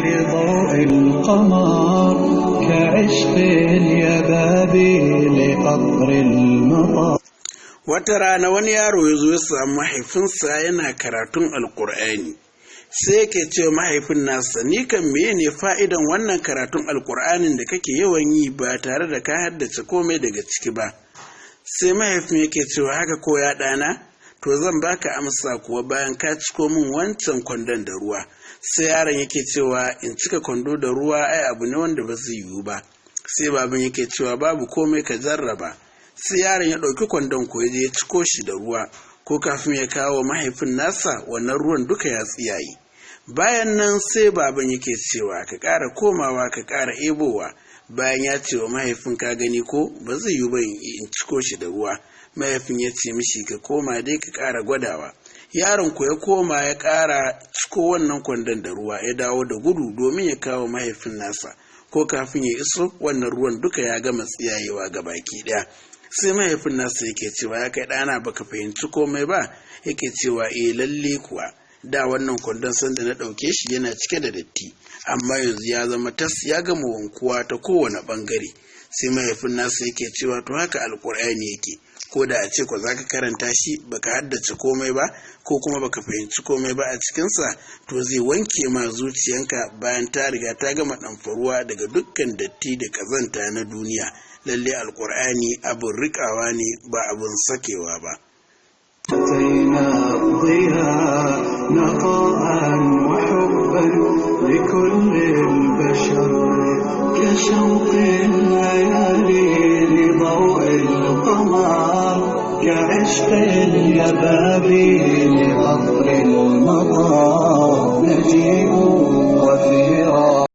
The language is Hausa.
لضوء القمر كعشق اليبابي لقطر المطر. Wata rana wani yaro ya zo ya samu mahaifinsa yana karatun Alkur'ani. Sai yake ce mahaifin nasa, ni kan meye ne fa'idan wannan karatun Alkur'anin da kake yawan yi ba tare da ka haddace komai daga ciki ba? Sai mahaifin yake cewa, haka ko ya ɗana? To zan baka amsa kuwa bayan ka ciko min wancan kwandon da ruwa. Sai yaron yake cewa, in cika kwando da ruwa ai abu ne wanda ba zai yiwu ba. Sai baban yake cewa, babu komai, ka jarraba. Sai yaron ya ɗauki kwandon ko ya je ya ciko shi da ruwa, ko kafin ya kawo mahaifin nasa wannan ruwan duka ya tsiyaye. Bayan nan sai baban yake cewa, ka ƙara komawa ka ƙara ebowa. Bayan ya ce wa mahaifin, ka gani ko ba zai yiwu ba in ciko shi da ruwa. Mahaifin ya ce mishi, ka koma dai ka ƙara gwadawa. Yaron ko ya koma ya ƙara ciko wannan kwandon da ruwa, ya dawo da gudu domin ya kawo mahaifin nasa, ko kafin ya iso wannan ruwan duka ya gama tsiyayewa ga baki ɗaya. Sai mahaifin nasa yake cewa, ya kai ɗana, baka fahimci komai ba? Yake cewa, eh lalle kuwa, da wannan kwandon sanda na ɗauke shi yana cike da datti, amma yanzu ya zama tas, ya gama wankuwa ta kowane ɓangare. Sai mahaifin nasa yake cewa, to haka Alkur'ani yake, ko da a ce ko za ka karanta shi baka haddace komai ba ko kuma baka fahimci komai ba a cikinsa, to zai wanke ma zuciyanka bayan ta riga ta gama ɗamfaruwa daga dukkan datti da ƙazanta na duniya. Lalle Alkur'ani abin riƙawa ne, ba abin sakewa ba. أتينا الضياء نقاء وحبا لكل البشر، كشوق الليالي لضوء القمر، كعشق اليبابي لقطر المطر. نجيب